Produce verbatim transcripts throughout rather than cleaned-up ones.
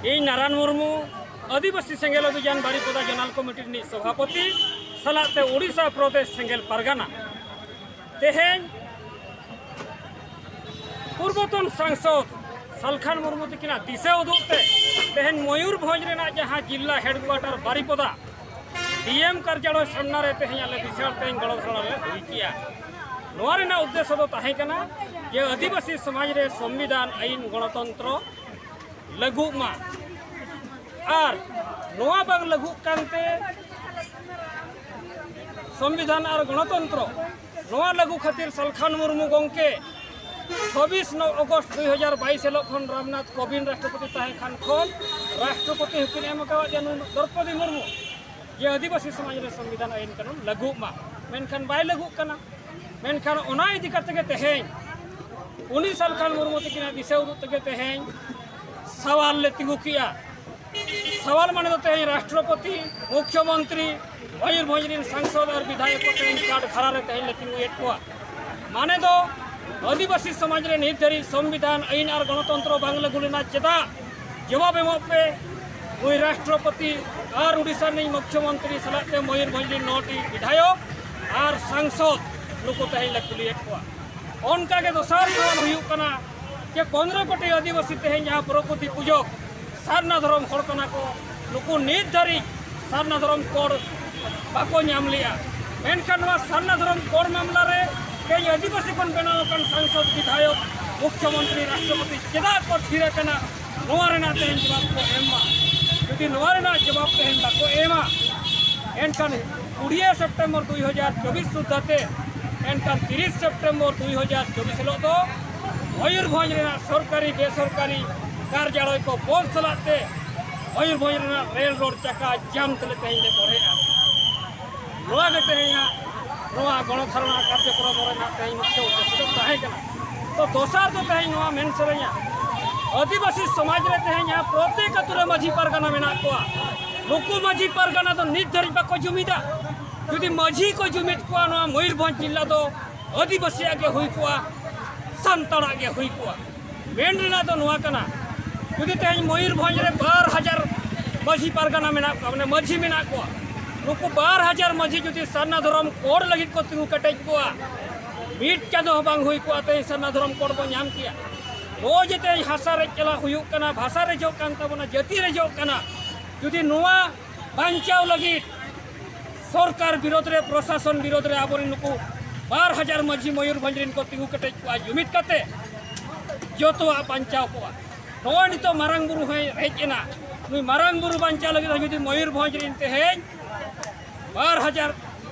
ᱤᱧ ᱱᱟᱨᱟᱱ ᱢᱩᱨᱢᱩ, ᱟᱹᱫᱤᱵᱟᱹᱥᱤ ᱥᱮᱸᱜᱮᱞ ᱚᱵᱷᱤᱡᱟᱱ ᱵᱟᱨᱤᱯᱚᱫᱟ ᱡᱚᱱᱟᱞ ᱠᱚᱢᱤᱴᱤ ᱨᱤᱱᱤᱡ ᱥᱚᱵᱷᱟᱯᱚᱛᱤ ᱥᱟᱞᱟᱜ ᱛᱮ ᱳᱰᱤᱥᱟ ᱯᱨᱚᱫᱮᱥ ᱥᱮᱸᱜᱮᱞ ᱯᱟᱨᱜᱟᱱᱟ᱾ ᱛᱮᱦᱮᱧ ᱯᱩᱨᱵᱚᱛᱚᱱ ᱥᱟᱝᱥᱚᱫᱽ ᱥᱟᱞᱠᱷᱟᱱ ᱢᱩᱨᱢᱩ ᱛᱤᱠᱤᱱᱟᱜ ᱫᱤᱥᱟᱹ ᱩᱫᱩᱜ ᱛᱮ ᱛᱮᱦᱮᱧ ᱢᱚᱭᱩᱨᱵᱷᱚᱸᱡᱽ ᱨᱮᱱᱟᱜ ᱡᱟᱦᱟᱸ ᱡᱤᱞᱟ ᱦᱮᱰᱠᱩᱣᱟᱴᱟᱨ ᱵᱟᱨᱤᱯᱚᱫᱟ ᱰᱤ ᱮᱢ ᱠᱟᱨᱡᱟᱞᱚᱭ ᱥᱟᱢᱱᱟ ᱨᱮ ᱛᱮᱦᱮᱧ ᱟᱞᱮ ᱵᱤᱥᱟᱞ ᱛᱮᱦᱮᱧ ᱜᱚᱲᱚ ᱫᱷᱚᱨᱚᱱᱟ ᱞᱮ ᱦᱩᱭ ᱠᱮᱜᱼᱟ᱾ ᱱᱚᱣᱟ ᱨᱮᱱᱟᱜ ᱩᱫᱽᱫᱮᱥᱥᱚ ᱫᱚ ᱛᱟᱦᱮᱸ ᱠᱟᱱᱟ ᱡᱮ ᱟᱹᱫᱤᱵᱟᱹᱥᱤ ᱥᱚᱢᱟᱡᱽ ᱨᱮ ᱥᱚᱝᱵᱤᱫᱷᱟᱱ, ᱟᱹᱭᱤᱱ, ᱜᱚᱬᱚᱛᱚᱱᱛᱨᱚ ᱞᱟᱹᱜᱩᱜ ᱢᱟ᱾ ᱟᱨ ᱱᱚᱣᱟ ᱵᱟᱝ ᱞᱟᱹᱜᱩᱜ ᱠᱟᱱᱛᱮ ᱥᱚᱝᱵᱤᱫᱷᱟᱱ ᱟᱨ ᱜᱚᱬᱚᱛᱚᱱᱛᱨᱚ ᱱᱚᱣᱟ ᱞᱟᱹᱜᱩ ᱠᱷᱟᱹᱛᱤᱨ ᱥᱟᱞᱠᱷᱟᱱ ᱢᱩᱨᱢᱩ ᱜᱚᱢᱠᱮ ᱪᱷᱚᱵᱵᱤᱥ ᱱᱚ ᱚᱜᱚᱥᱴ ᱫᱩᱭ ᱦᱟᱡᱟᱨ ᱵᱟᱭᱤᱥ ᱦᱤᱞᱳᱜ ᱠᱷᱚᱱ ᱨᱟᱢᱱᱟᱛᱷ ᱠᱳᱵᱤᱱᱫ ᱨᱟᱥᱴᱨᱚᱯᱚᱛᱤ ᱛᱟᱦᱮᱸ ᱠᱷᱟᱱ ᱠᱷᱚᱱ ᱨᱟᱥᱴᱨᱚᱯᱚᱛᱤ ᱦᱚᱸᱠᱤᱱ ᱮᱢ ᱟᱠᱟᱫ ᱡᱮ ᱱᱩᱭ ᱫᱨᱚᱯᱚᱫᱤ ᱢᱩᱨᱢᱩ ᱡᱮ ᱟᱹᱫᱤᱵᱟᱹᱥᱤ ᱥᱚᱢᱟᱡᱽ ᱨᱮ ᱥᱚᱝᱵᱤᱫᱷᱟᱱ ᱟᱹᱭᱤᱱ ᱠᱟᱹᱱᱩᱱ ᱞᱟᱹᱜᱩᱜ ᱢᱟ, ᱢᱮᱱᱠᱷᱟᱱ ᱵᱟᱭ ᱞᱟᱹᱜᱩᱜ ᱠᱟᱱᱟ᱾ ᱢᱮᱱᱠᱷᱟᱱ ᱚᱱᱟ ᱤᱫᱤ ᱠᱟᱛᱮ ᱜᱮ ᱛᱮᱦᱮᱧ ᱩᱱᱤ ᱥᱟᱞᱠᱷᱟᱱ ᱢᱩᱨᱢᱩ ᱛᱟᱹᱠᱤᱱᱟᱜ ᱫᱤᱥᱟᱹ ᱩᱫᱩᱜ ᱛᱮᱜᱮ ᱛᱮᱦᱮᱧ ᱥᱟᱣᱟᱞ ᱞᱮ ᱛᱤᱸᱜᱩ ᱠᱮᱜᱼᱟ᱾ ᱥᱟᱣᱟᱞ ᱢᱟᱱᱮ ᱫᱚ ᱛᱮᱦᱮᱧ ᱨᱟᱥᱴᱨᱚᱯᱚᱛᱤ, ᱢᱩᱠᱷᱭᱚᱢᱚᱱᱛᱨᱤ, ᱢᱚᱭᱩᱨᱵᱷᱚᱸᱡᱽ ᱨᱤᱱ ᱥᱟᱝᱥᱚᱫᱽ ᱟᱨ ᱵᱤᱫᱷᱟᱭᱚᱠ ᱠᱚ ᱛᱮᱦᱮᱧ ᱠᱟᱴ ᱜᱷᱟᱨᱟ ᱨᱮ ᱛᱮᱦᱮᱧ ᱞᱮ ᱛᱤᱸᱜᱩᱭᱮᱫ ᱠᱚᱣᱟ᱾ ᱢᱟᱱᱮ ᱫᱚ ᱟᱹᱫᱤᱵᱟᱹᱥᱤ ᱥᱚᱢᱟᱡᱽ ᱨᱮ ᱱᱤᱛ ᱫᱷᱟᱹᱨᱤᱡ ᱥᱚᱝᱵᱤᱫᱷᱟᱱ, ᱟᱹᱭᱤᱱ ᱟᱨ ᱜᱚᱬᱚᱛᱚᱱᱛᱨᱚ ᱵᱟᱝ ᱞᱟᱹᱜᱩ ᱞᱮᱱᱟ, ᱪᱮᱫᱟᱜ? ᱡᱚᱵᱟᱵ ᱮᱢᱚᱜ ᱯᱮ᱾ ᱱᱩᱭ ᱨᱟᱥᱴᱨᱚᱯᱚᱛᱤ ᱟᱨ ᱩᱰᱤᱥᱟ ᱨᱤᱱᱤᱡ ᱢᱩᱠᱷᱭᱚᱢᱚᱱᱛᱨᱤ ᱥᱟᱞᱟᱜ ᱛᱮ ᱢᱚᱭᱩᱨᱵᱷᱚᱸᱡᱽ ᱨᱤᱱ ᱱᱚᱴᱤ ᱵᱤᱫᱷᱟᱭᱚᱠ ᱟᱨ ᱥᱟᱝᱥᱚᱫᱽ ᱱᱩᱠᱩ ᱛᱮᱦᱮᱧ ᱞᱮ ᱠᱩᱞᱤᱭᱮᱫ ᱠᱚᱣᱟ᱾ ᱚᱱᱠᱟ ᱜᱮ ᱫᱚᱥᱟᱨ ᱥᱟᱣᱟᱞ ᱦᱩᱭᱩᱜ ᱠᱟᱱᱟ ᱡᱮ ᱯᱚᱱᱨᱚ ᱠᱳᱴᱤ ᱟᱹᱫᱤᱵᱟᱹᱥᱤ ᱛᱮᱦᱮᱧ ᱡᱟᱦᱟᱸ ᱫᱨᱚᱯᱚᱫᱤ ᱯᱩᱡᱚᱠ ᱥᱟᱨᱱᱟ ᱫᱷᱚᱨᱚᱢ ᱦᱚᱲ ᱠᱟᱱᱟ ᱠᱚ, ᱱᱩᱠᱩ ᱱᱤᱛ ᱫᱷᱟᱹᱨᱤᱡ ᱥᱟᱨᱱᱟ ᱫᱷᱚᱨᱚᱢ ᱠᱳᱰ ᱵᱟᱠᱚ ᱧᱟᱢ ᱞᱮᱜᱼᱟ᱾ ᱢᱮᱱᱠᱷᱟᱱ ᱱᱚᱣᱟ ᱥᱟᱨᱱᱟ ᱫᱷᱚᱨᱚᱢ ᱠᱳᱰ ᱢᱟᱢᱞᱟ ᱨᱮ ᱛᱮᱦᱮᱧ ᱟᱹᱫᱤᱵᱟᱹᱥᱤ ᱠᱷᱚᱱ ᱵᱮᱱᱟᱣ ᱟᱠᱟᱱ ᱥᱟᱝᱥᱚᱫᱽ, ᱵᱤᱫᱷᱟᱭᱚᱠ, ᱢᱩᱠᱷᱭᱚᱢᱚᱱᱛᱨᱤ, ᱨᱟᱥᱴᱨᱚᱯᱚᱛᱤ ᱪᱮᱫᱟᱜ ᱠᱚ ᱛᱷᱤᱨ ᱟᱠᱟᱱᱟ? ᱱᱚᱣᱟ ᱨᱮᱱᱟᱜ ᱛᱮᱦᱮᱧ ᱡᱚᱵᱟᱵ ᱠᱚ ᱮᱢ ᱢᱟ᱾ ᱡᱩᱫᱤ ᱱᱚᱣᱟ ᱨᱮᱱᱟᱜ ᱡᱚᱵᱟᱵ ᱛᱮᱦᱮᱧ ᱵᱟᱠᱚ ᱮᱢᱟ, ᱮᱱᱠᱷᱟᱱ ᱠᱩᱲᱤᱭᱟᱹ ᱥᱮᱯᱴᱮᱢᱵᱚᱨ ᱫᱩᱭ ᱦᱟᱡᱟᱨ ᱪᱚᱵᱵᱤᱥ ᱥᱩᱫᱽᱫᱷᱟ ᱛᱮ, ᱮᱱᱠᱷᱟᱱ ᱛᱤᱨᱤᱥ ᱥᱮᱯᱴᱮᱢᱵᱚᱨ ᱫᱩᱭ ᱦᱟᱡᱟᱨ ᱪᱚᱵᱵᱤᱥ ᱦᱤᱞᱳᱜ ᱫᱚ ᱢᱚᱭᱩᱨᱵᱷᱚᱸᱡᱽ ᱨᱮᱱᱟᱜ ᱥᱚᱨᱠᱟᱨᱤ ᱵᱮᱥᱚᱨᱠᱟᱨᱤ ᱠᱟᱨᱡᱟᱞᱚᱭ ᱠᱚ ᱵᱚᱱᱫ ᱥᱟᱞᱟᱜ ᱛᱮ ᱢᱚᱭᱩᱨᱵᱷᱚᱸᱡᱽ ᱨᱮᱱᱟᱜ ᱨᱮᱞ ᱨᱳᱰ ᱪᱟᱠᱟ ᱡᱟᱢ ᱛᱮᱞᱮ ᱛᱮᱦᱮᱧ ᱞᱮ ᱵᱚᱲᱦᱮᱜᱼᱟ᱾ ᱱᱚᱣᱟ ᱜᱮ ᱛᱮᱦᱮᱧᱟᱜ ᱱᱚᱣᱟ ᱜᱚᱬᱚᱫᱷᱟᱨᱚᱱᱟ ᱠᱟᱨᱡᱚᱠᱨᱚᱢ ᱨᱮᱱᱟᱜ ᱛᱮᱦᱮᱧ ᱢᱩᱠᱷᱭᱚ ᱩᱫᱽᱫᱮᱥᱥᱚ ᱫᱚ ᱛᱟᱦᱮᱸ ᱠᱟᱱᱟ᱾ ᱛᱚ ᱫᱚᱥᱟᱨ ᱫᱚ ᱛᱮᱦᱮᱧ ᱱᱚᱣᱟ ᱢᱮᱱ ᱥᱟᱱᱟᱧᱟ, ᱟᱹᱫᱤᱵᱟᱹᱥᱤ ᱥᱚᱢᱟᱡᱽ ᱨᱮ ᱛᱮᱦᱮᱧ ᱡᱟᱦᱟᱸ ᱯᱨᱚᱛᱮᱠ ᱟᱹᱛᱩ ᱨᱮ ᱢᱟᱹᱡᱷᱤ ᱯᱟᱨᱜᱟᱱᱟ ᱢᱮᱱᱟᱜ ᱠᱚᱣᱟ, ᱱᱩᱠᱩ ᱢᱟᱹᱡᱷᱤ ᱯᱟᱨᱜᱟᱱᱟ ᱫᱚ ᱱᱤᱛ ᱫᱷᱟᱹᱨᱤᱡ ᱵᱟᱠᱚ ᱡᱩᱢᱤᱫᱟ᱾ ᱡᱩᱫᱤ ᱢᱟᱹᱡᱷᱤ ᱠᱚ ᱡᱩᱢᱤᱫ ᱠᱚᱣᱟ, ᱱᱚᱣᱟ ᱢᱚᱭᱩᱨᱵᱷᱚᱸᱡᱽ ᱡᱤᱞᱟ ᱫᱚ ᱟᱹᱫᱤᱵᱟᱹᱥᱤᱭᱟᱜ ᱜᱮ ᱦᱩᱭ ᱠᱚᱜᱼᱟ, ᱥᱟᱱᱛᱟᱲᱟᱜ ᱜᱮ ᱦᱩᱭ ᱠᱚᱜᱼᱟ᱾ ᱢᱮᱱ ᱨᱮᱱᱟᱜ ᱫᱚ ᱱᱚᱣᱟ ᱠᱟᱱᱟ, ᱡᱩᱫᱤ ᱛᱮᱦᱮᱧ ᱢᱚᱭᱩᱨᱵᱷᱚᱸᱡᱽ ᱨᱮ ᱵᱟᱨ ᱦᱟᱡᱟᱨ ᱢᱟᱹᱡᱷᱤ ᱯᱟᱨᱜᱟᱱᱟ ᱢᱮᱱᱟᱜ ᱠᱚᱣᱟ, ᱢᱟᱱᱮ ᱢᱟᱹᱡᱷᱤ ᱢᱮᱱᱟᱜ ᱠᱚᱣᱟ, ᱱᱩᱠᱩ ᱵᱟᱨ ᱦᱟᱡᱟᱨ ᱢᱟᱹᱡᱷᱤ ᱡᱩᱫᱤ ᱥᱟᱨᱱᱟ ᱫᱷᱚᱨᱚᱢ ᱠᱳᱰ ᱞᱟᱹᱜᱤᱫ ᱠᱚ ᱛᱤᱸᱜᱩ ᱠᱮᱴᱮᱡ ᱠᱚᱜᱼᱟ, ᱢᱤᱫ ᱪᱟᱸᱫᱚ ᱦᱚᱸ ᱵᱟᱝ ᱦᱩᱭ ᱠᱚᱜᱼᱟ, ᱛᱮᱦᱮᱧ ᱥᱟᱨᱱᱟ ᱫᱷᱚᱨᱚᱢ ᱠᱳᱰ ᱵᱚᱱ ᱧᱟᱢ ᱠᱮᱭᱟ᱾ ᱱᱚᱜᱼᱚᱭ ᱡᱮ ᱛᱮᱦᱮᱧ ᱦᱟᱥᱟ ᱨᱮᱡ ᱪᱟᱞᱟᱜ ᱦᱩᱭᱩᱜ ᱠᱟᱱᱟ, ᱵᱷᱟᱥᱟ ᱨᱮᱡᱚᱜ ᱠᱟᱱ ᱛᱟᱵᱚᱱᱟ, ᱡᱟᱹᱛᱤ ᱨᱮᱡᱚᱜ ᱠᱟᱱᱟ, ᱡᱩᱫᱤ ᱱᱚᱣᱟ ᱵᱟᱧᱪᱟᱣ ᱞᱟᱹᱜᱤᱫ ᱥᱚᱨᱠᱟᱨ ᱵᱤᱨᱳᱫᱷ ᱨᱮ, ᱯᱨᱚᱥᱟᱥᱚᱱ ᱵᱤᱨᱳᱫᱷ ᱨᱮ ᱟᱵᱚᱨᱮᱱ ᱱᱩᱠᱩ ᱵᱟᱨ ᱦᱟᱡᱟᱨ ᱢᱟᱹᱡᱷᱤ ᱢᱚᱭᱩᱨᱵᱷᱚᱸᱡᱽ ᱨᱮᱱ ᱠᱚ ᱛᱤᱸᱜᱩ ᱠᱮᱴᱮᱡ ᱠᱚᱜᱼᱟ, ᱡᱩᱢᱤᱫ ᱠᱟᱛᱮ ᱡᱚᱛᱚᱣᱟᱜ ᱵᱟᱧᱪᱟᱣ ᱠᱚᱜᱼᱟ᱾ ᱱᱚᱜᱼᱚᱭ ᱱᱤᱛᱚᱜ ᱢᱟᱨᱟᱝ ᱵᱩᱨᱩ ᱦᱚᱸᱭ ᱦᱮᱡ ᱮᱱᱟ, ᱱᱩᱭ ᱢᱟᱨᱟᱝ ᱵᱩᱨᱩ ᱵᱟᱧᱪᱟᱣ ᱞᱟᱹᱜᱤᱫ ᱦᱚᱸ ᱡᱩᱫᱤ ᱢᱚᱭᱩᱨᱵᱷᱚᱸᱡᱽ ᱨᱮᱱ ᱛᱮᱦᱮᱧ ᱵᱟᱨ ᱦᱟᱡᱟᱨ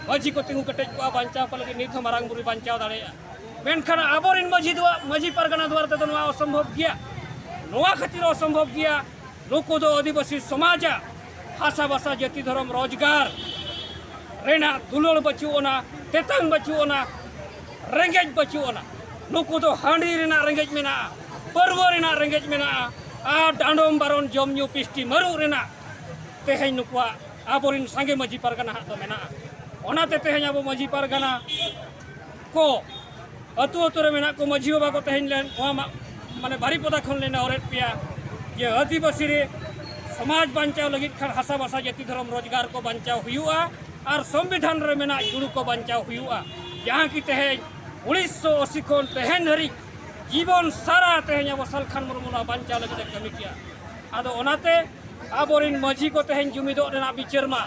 ᱢᱟᱹᱡᱷᱤ ᱠᱚ ᱛᱤᱸᱜᱩ ᱠᱮᱴᱮᱡ ᱠᱚᱜᱼᱟ, ᱵᱟᱧᱪᱟᱣ ᱠᱚ ᱞᱟᱹᱜᱤᱫ ᱱᱤᱛ ᱦᱚᱸ ᱢᱟᱨᱟᱝ ᱵᱩᱨᱩᱭ ᱵᱟᱧᱪᱟᱣ ᱫᱟᱲᱮᱭᱟᱜᱼᱟ᱾ ᱢᱮᱱᱠᱷᱟᱱ ᱟᱵᱚᱨᱮᱱ ᱢᱟᱹᱡᱷᱤ ᱫᱚ, ᱢᱟᱹᱡᱷᱤ ᱯᱟᱨᱜᱟᱱᱟ ᱫᱩᱣᱟᱨ ᱛᱮᱫᱚ ᱱᱚᱣᱟ ᱚᱥᱚᱢᱵᱷᱚᱵ ᱜᱮᱭᱟ᱾ ᱱᱚᱣᱟ ᱠᱷᱟᱹᱛᱤᱨ ᱚᱥᱚᱢᱵᱷᱚᱵ ᱜᱮᱭᱟ, ᱱᱩᱠᱩ ᱫᱚ ᱟᱹᱫᱤᱵᱟᱹᱥᱤ ᱥᱚᱢᱟᱡᱟᱜ ᱦᱟᱥᱟ ᱵᱷᱟᱥᱟ ᱡᱟᱹᱛᱤ ᱫᱷᱚᱨᱚᱢ ᱨᱳᱡᱽᱜᱟᱨ ᱨᱮᱱᱟᱜ ᱫᱩᱞᱟᱹᱲ ᱵᱟᱹᱪᱩᱜ ᱟᱱᱟ, ᱛᱮᱛᱟᱝ ᱵᱟᱹᱪᱩᱜ ᱟᱱᱟ, ᱨᱮᱸᱜᱮᱡ ᱵᱟᱹᱪᱩᱜ ᱟᱱᱟ᱾ ᱱᱩᱠᱩ ᱫᱚ ᱦᱟᱺᱰᱤ ᱨᱮᱱᱟᱜ ᱨᱮᱸᱜᱮᱡ ᱢᱮᱱᱟᱜᱼᱟ, ᱯᱟᱹᱨᱣᱟᱹ ᱨᱮᱱᱟᱜ ᱨᱮᱸᱜᱮᱡ ᱢᱮᱱᱟᱜᱼᱟ, ᱟᱨ ᱰᱟᱸᱰᱚᱢ ᱵᱟᱨᱚᱱ ᱡᱚᱢ ᱧᱩ ᱯᱤᱥᱴᱤ ᱢᱟᱹᱨᱩᱜ ᱨᱮᱱᱟᱜ ᱛᱮᱦᱮᱧ ᱱᱩᱠᱩᱣᱟᱜ, ᱟᱵᱚᱨᱮᱱ ᱥᱟᱸᱜᱮ ᱢᱟᱹᱡᱷᱤ ᱯᱟᱨᱜᱟᱱᱟ ᱦᱟᱜ ᱫᱚ ᱢᱮᱱᱟᱜᱼᱟ᱾ ᱚᱱᱟᱛᱮ ᱛᱮᱦᱮᱧ ᱟᱵᱚ ᱢᱟᱹᱡᱷᱤ ᱯᱟᱨᱜᱟᱱᱟ ᱠᱚ ᱟᱹᱛᱩ ᱟᱹᱛᱩ ᱨᱮ ᱢᱮᱱᱟᱜ ᱠᱚ ᱢᱟᱹᱡᱷᱤ ᱵᱟᱵᱟ ᱠᱚ ᱛᱮᱦᱮᱧ ᱞᱮ ᱱᱚᱣᱟ ᱢᱟ-, ᱢᱟᱱᱮ ᱵᱟᱨᱤᱯᱚᱫᱟ ᱠᱷᱚᱱ ᱞᱮ ᱱᱮᱦᱚᱨᱮᱫ ᱯᱮᱭᱟ ᱡᱮ ᱟᱹᱫᱤᱵᱟᱹᱥᱤ ᱨᱮ ᱥᱚᱢᱟᱡᱽ ᱵᱟᱧᱪᱟᱣ ᱞᱟᱹᱜᱤᱫ ᱠᱷᱟᱱ ᱦᱟᱥᱟ ᱵᱷᱟᱥᱟ ᱡᱟᱹᱛᱤ ᱫᱷᱚᱨᱚᱢ ᱨᱳᱡᱽᱜᱟᱨ ᱠᱚ ᱵᱟᱧᱪᱟᱣ ᱦᱩᱭᱩᱜᱼᱟ ᱟᱨ ᱥᱚᱝᱵᱤᱫᱷᱟᱱ ᱨᱮ ᱢᱮᱱᱟᱜ ᱡᱩᱲᱩ ᱠᱚ ᱵᱟᱧᱪᱟᱣ ᱦᱩᱭᱩᱜᱼᱟ, ᱡᱟᱦᱟᱸ ᱠᱤ ᱛᱮᱦᱮᱧ ᱩᱱᱤᱥᱥᱚ ᱟᱥᱤ ᱠᱷᱚᱱ ᱛᱮᱦᱮᱧ ᱫᱷᱟᱹᱨᱤᱡ ᱡᱤᱵᱚᱱ ᱥᱟᱨᱟ ᱛᱮᱦᱮᱧ ᱟᱵᱚ ᱥᱟᱞᱠᱷᱟᱱ ᱢᱩᱨᱢᱩ ᱱᱚᱣᱟ ᱵᱟᱧᱪᱟᱣ ᱞᱟᱹᱜᱤᱫ ᱮ ᱠᱟᱹᱢᱤ ᱠᱮᱜᱼᱟ᱾ ᱟᱫᱚ ᱚᱱᱟᱛᱮ ᱟᱵᱚᱨᱮᱱ ᱢᱟᱹᱡᱷᱤ ᱠᱚ ᱛᱮᱦᱮᱧ ᱡᱩᱢᱤᱫᱚᱜ ᱨᱮᱱᱟᱜ ᱵᱤᱪᱟᱹᱨ ᱢᱟ,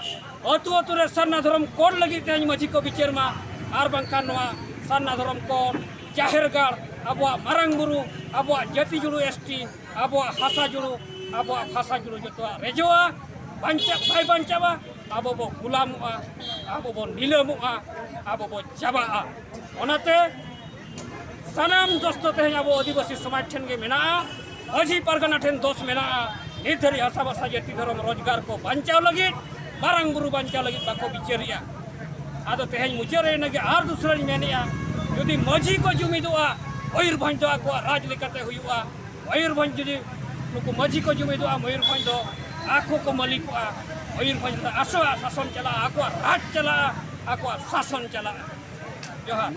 ᱟᱹᱛᱩ ᱟᱹᱛᱩ ᱨᱮ ᱥᱟᱨᱱᱟ ᱫᱷᱚᱨᱚᱢ ᱠᱳᱰ ᱞᱟᱹᱜᱤᱫ ᱛᱮᱦᱮᱧ ᱢᱟᱹᱡᱷᱤ ᱠᱚ ᱵᱤᱪᱟᱹᱨ ᱢᱟ, ᱟᱨ ᱵᱟᱝᱠᱷᱟᱱ ᱱᱚᱣᱟ ᱥᱟᱨᱱᱟ ᱫᱷᱚᱨᱚᱢ ᱠᱳᱰ, ᱡᱟᱦᱮᱨ ᱜᱟᱲ, ᱟᱵᱚᱣᱟᱜ ᱢᱟᱨᱟᱝ ᱵᱩᱨᱩ, ᱟᱵᱚᱣᱟᱜ ᱡᱟᱹᱛᱤ ᱡᱩᱲᱩ ᱮᱥ ᱴᱤ, ᱟᱵᱚᱣᱟᱜ ᱦᱟᱥᱟ ᱡᱩᱲᱩ, ᱟᱵᱚᱣᱟᱜ ᱵᱷᱟᱥᱟ ᱡᱩᱲᱩ ᱡᱚᱛᱚᱣᱟᱜ ᱨᱮᱡᱚᱜᱼᱟ, ᱵᱟᱧᱪᱟᱜ ᱵᱟᱭ ᱵᱟᱧᱪᱟᱜᱼᱟ, ᱟᱵᱚ ᱵᱚ ᱜᱩᱞᱟᱢᱚᱜᱼᱟ, ᱟᱵᱚ ᱵᱚ ᱱᱤᱞᱟᱹᱢᱚᱜᱼᱟ, ᱟᱵᱚ ᱵᱚ ᱪᱟᱵᱟᱜᱼᱟ᱾ ᱚᱱᱟᱛᱮ ᱥᱟᱱᱟᱢ ᱫᱳᱥ ᱫᱚ ᱛᱮᱦᱮᱧ ᱟᱵᱚ ᱟᱹᱫᱤᱵᱟᱹᱥᱤ ᱥᱚᱢᱟᱡᱽ ᱴᱷᱮᱱ ᱜᱮ ᱢᱮᱱᱟᱜᱼᱟ᱾ ᱢᱟᱹᱡᱷᱤ ᱯᱟᱨᱜᱟᱱᱟ ᱴᱷᱮᱱ ᱫᱳᱥ ᱢᱮᱱᱟᱜᱼᱟ, ᱱᱤᱛ ᱫᱷᱟᱹᱨᱤᱡ ᱦᱟᱥᱟ ᱵᱷᱟᱥᱟ ᱡᱟᱹᱛᱤ ᱫᱷᱚᱨᱚᱢ ᱨᱳᱡᱽᱜᱟᱨ ᱠᱚ ᱵᱟᱧᱪᱟᱣ ᱞᱟᱹᱜᱤᱫ, ᱢᱟᱨᱟᱝ ᱵᱩᱨᱩ ᱵᱟᱧᱪᱟᱣ ᱞᱟᱹᱜᱤᱫ ᱵᱟᱠᱚ ᱵᱤᱪᱟᱹᱨᱮᱜᱼᱟ᱾ ᱟᱫᱚ ᱛᱮᱦᱮᱧ ᱢᱩᱪᱟᱹᱫ ᱨᱮ ᱤᱱᱟᱹᱜᱮ ᱟᱨ ᱫᱩᱥᱨᱟᱧ ᱢᱮᱱᱮᱜᱼᱟ, ᱡᱩᱫᱤ ᱢᱟᱹᱡᱷᱤ ᱠᱚ ᱡᱩᱢᱤᱫᱚᱜᱼᱟ, ᱢᱚᱭᱩᱨᱵᱷᱚᱸᱡᱽ ᱫᱚ ᱟᱠᱚᱣᱟᱜ ᱨᱟᱡᱽ ᱞᱮᱠᱟᱛᱮ ᱦᱩᱭᱩᱜᱼᱟ᱾ ᱢᱚᱭᱩᱨᱵᱷᱚᱸᱡᱽ ᱡᱩᱫᱤ ᱱᱩᱠᱩ ᱢᱟᱹᱡᱷᱤ ᱠᱚ ᱡᱩᱢᱤᱫᱚᱜᱼᱟ, ᱢᱚᱭᱩᱨᱵᱷᱚᱸᱡᱽ ᱫᱚ ᱟᱠᱚ ᱠᱚ ᱢᱟᱹᱞᱤᱠᱚᱜᱼᱟ᱾ ᱢᱚᱭᱩᱨᱵᱷᱚᱸᱡᱽ ᱨᱮᱫᱚ ᱟᱥᱚᱜᱼᱟ ᱥᱟᱥᱚᱱ ᱪᱟᱞᱟᱜᱼᱟ, ᱟᱠᱚᱣᱟᱜ ᱨᱟᱡᱽ ᱪᱟᱞᱟᱜᱼᱟ, ᱟᱠᱚᱣᱟᱜ ᱥᱟᱥᱚᱱ ᱪᱟᱞᱟᱜᱼᱟ᱾ ᱡᱚᱦᱟᱨ᱾